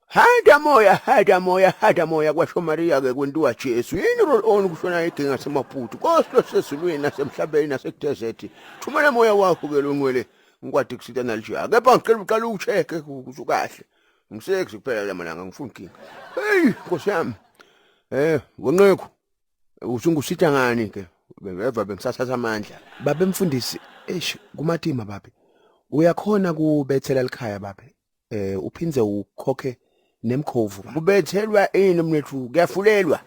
Hada moya, hada moya, hada moya kwasho Maria ke kwentiwa Jesu. Yini roll on kushona iginga semaphuthu. Nkosi losezulwini nasemhlabeni nasekudesert. Thumela moya wakho ke longcwele ngikwati kusita nalija. Kepha ngicela uqale ucheck ukuthi ukahle. Ngisexy kuphela lamalanga ngifuna inkinga. Hey Nkosi yami. Eh, wenqekho. Usungusitha ngani ke? Bengeva bengisathatha amandla. Babe mfundisi, eish kumatima babe. Uyakhona kubethela likhaya babe. Eh uphindze ukhokhe nemkhovu baba. Kubethelwa ini mnethu? Kuyafulelwa.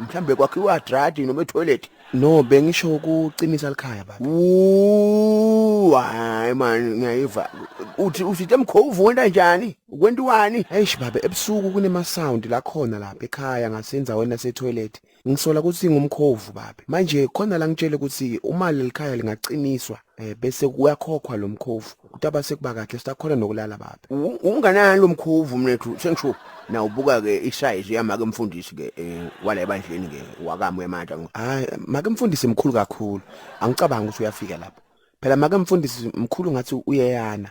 Mhlambe kwakhiwa dradi noma etoilet. No, bengisho ukuqinisa likhaya baba. Ooh, hayi man ngiyayiva. Uthi usithe mkhovu wenta njani? Kwentiwani? Eish baba, ebusuku kunema sound la khona lapha ekhaya ngasenzaweni yase toilet. Ngisola ukuthi ngumkhovu baba. Manje khona la ngitshele ukuthi uma lelikhaya lingaqiniswa eh bese kuyakhokhwa lo mkhovu. Kutaba sekuba kahle sisakhona nokulala baba. Unganani lo mkhovu mnethu sengisho nawubuka ke isize yamake mfundisi ke eh, wala ebandleni ke wakamu emata. Hayi make mfundisi mkhulu kakhulu. Angicabangi ukuthi uyafika lapho. Phela make mfundisi mkhulu ngathi uyeyana.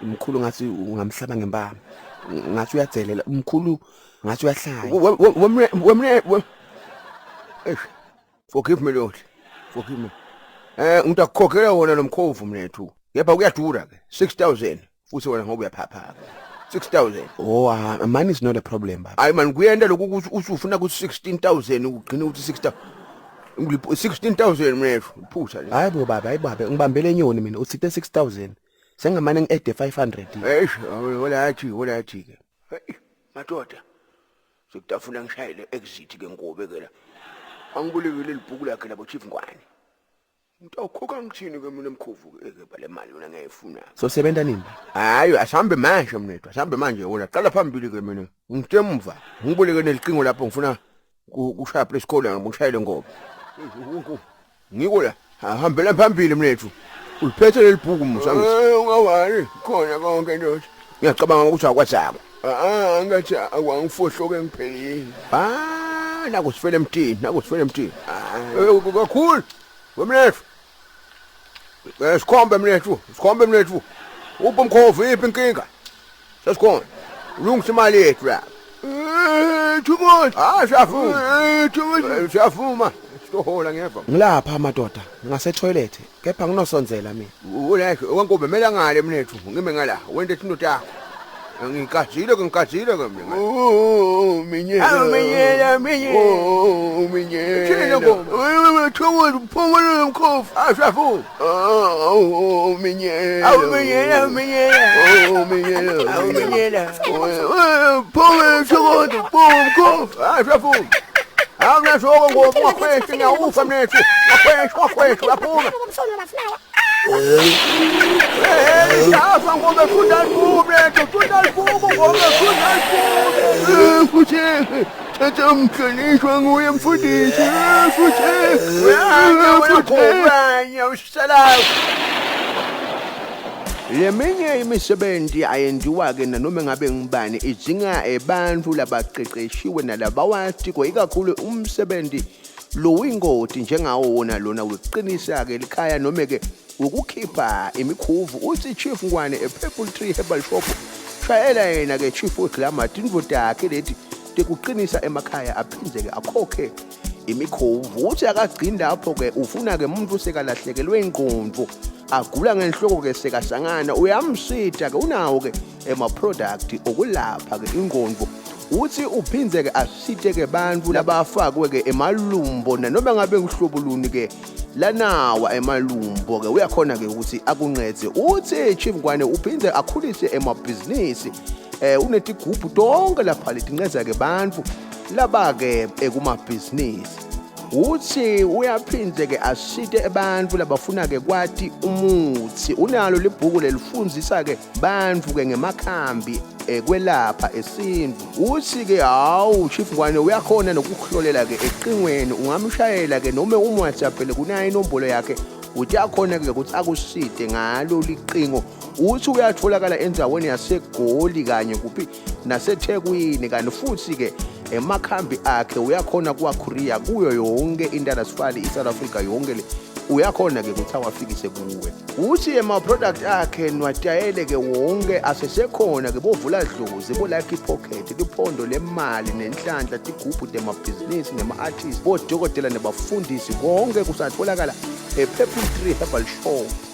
Mkhulu ngathi ungamhlaba ngempama. Ngathi uyadzelela mkhulu ngathi uyahlanya. Wemne wemne Eish. Forgive me Lord. Forgive me. Eh ngitakukhokhela wona lo mkhovu mnethu. Kepha kuyadura ke 6000 futhi wena ngoba uyaphapha. 6000. Oh, money is not a problem baba. Hayi man kuyenda lokhu ukuthi uthi ufuna ku 16000 ugcine uthi 6000. Ngiliphu 16000 mnethu iphutha le. Hayi bo baba, hayi baba, ngibambele inyoni mina uthite 6000. Sengamane ngi-add 500. Eish, walathi walathi ke. Hey, madoda. Sekutafuna ngishayele exit ke ngobe ke la. Angibulekele libhuku lakhe labo Chief Ngwane. Ngitawukhokha ngithini ke mina mkhovu ke ke bale mali yona ngiyayifuna. So sebenza nini? Hayi asambe manje mnethu, asambe manje wona qala phambili ke mina. Ngithe emva, ngiboleke nelicingo lapho ngifuna kushaya place call ngishayele ngoba. Ngiko la, hambela phambili mnethu. Uliphethe leli bhuku musa ngithi. Eh ungawari, khona konke ndoda. Ngiyacabanga ukuthi akwazako. Ah ngathi akwangifohloke ngiphelile. Ah nakusifele emtini, nakusifele emtini. Eh kakhulu. Wemnethu. Eh sikhombe mnethu, sikhombe mnethu. Uphi umkhovu iphi inkinga? Sesikhona. Ulungisa imali yethu la. Eh Thukoti. Ah siyavuma. Eh Thukoti. Eh, Siyavuma. Sitohola ngeva. Ngilapha madoda, ngase toilet, kepha nginosondzela mina. Uleke wankobe mela ngale mnethu, ngime ngala. Wente into takho. Ngikazile ke ngikazile ke mina. Oh minyela. Awu minyela minyela. Oh minyela. Thina ngoma. Thukoti phuma lo mkhovu. Ah siyavuma. Oh minyela. Awu minyela minyela. Oh minyela. Awu minyela. Phuma Thukoti phuma mkhovu. Ah siyavuma. Hawu nashoko ngoba ungakhweshi ngiyawufa mnethu. Ungakhweshi ungakhweshi uyaphuma. Hey, yafa ngoba funda libuku mnethu, funda libuku ngoba funda libuku. Futhi thatha umhlonishwa nguye mfundisi. Futhi uyanya uyanya usalayo. Leminye imisebenzi ayenziwa-ke nanoma ngabe ngubani idzinga ebantfu labaqeqeshiwe nalabawatiko ikakhulu umsebenzi lowingoti njengawo wona lona wekuqinisa-ke likhaya noma-ke wokukhipha imikhuvu uthi Chief Ngwane ePurple Tree Herbal Shop shayela yena-ke Chief weglama tintfo takhe leti tekuqinisa emakhaya aphindze-ke akhokhe imikhovu uthi akagcini lapho-ke ufuna-ke umuntu sekalahlekelwe ingqondo agula ngenhloko-ke sekasangana uyamsita-ke unawo-ke ema-product okulapha-ke ingqondo uthi uphindze-ke asite-ke bantfu labafakwe-ke emalumbo nanoma ngabe nguhlobo luni-ke lanawa emalumbo-ke uyakhona-ke ukuthi akuncedze uthi Chief Ngwane uphindze akhulise emabhizinisi eh unetigubhu tonke lapha letincedza-ke bantfu laba-ke ekumabhizinisi uthi uyaphindze-ke asite ebantfu labafuna-ke kwati umutsi unalo libhuku lelifundzisa-ke bantfu-ke ngemakhambi ekwelapha esintfu uthi-ke hawu Chief Ngwane uyakhona nokukuhlolela-ke ecingweni ungamshayela-ke noma umwhatsappele kunayo inombolo yakhe uthi yakhona-ke ukuthi akusite ngalo liqingo uthi uyatholakala endzaweni yaseGoli kanye kuphi naseThekwini kanti futhi-ke emakhambi akhe uyakhona kuwakhuriya kuyo yonke intalasifali i-South Africa yonke le. Uyakhona ke ukuthi awafikise kuwe. Uthi ema-product akhe nwatayeleke wonke asesekhona ke bovula dlozi, bo-lucky pocket, liphondo lemali nenhlanhla, tigubhu temabhizinisi nema-artist, bodokotela nebafundisi, konke kusatholakala e-Purple Tree Herbal Shop.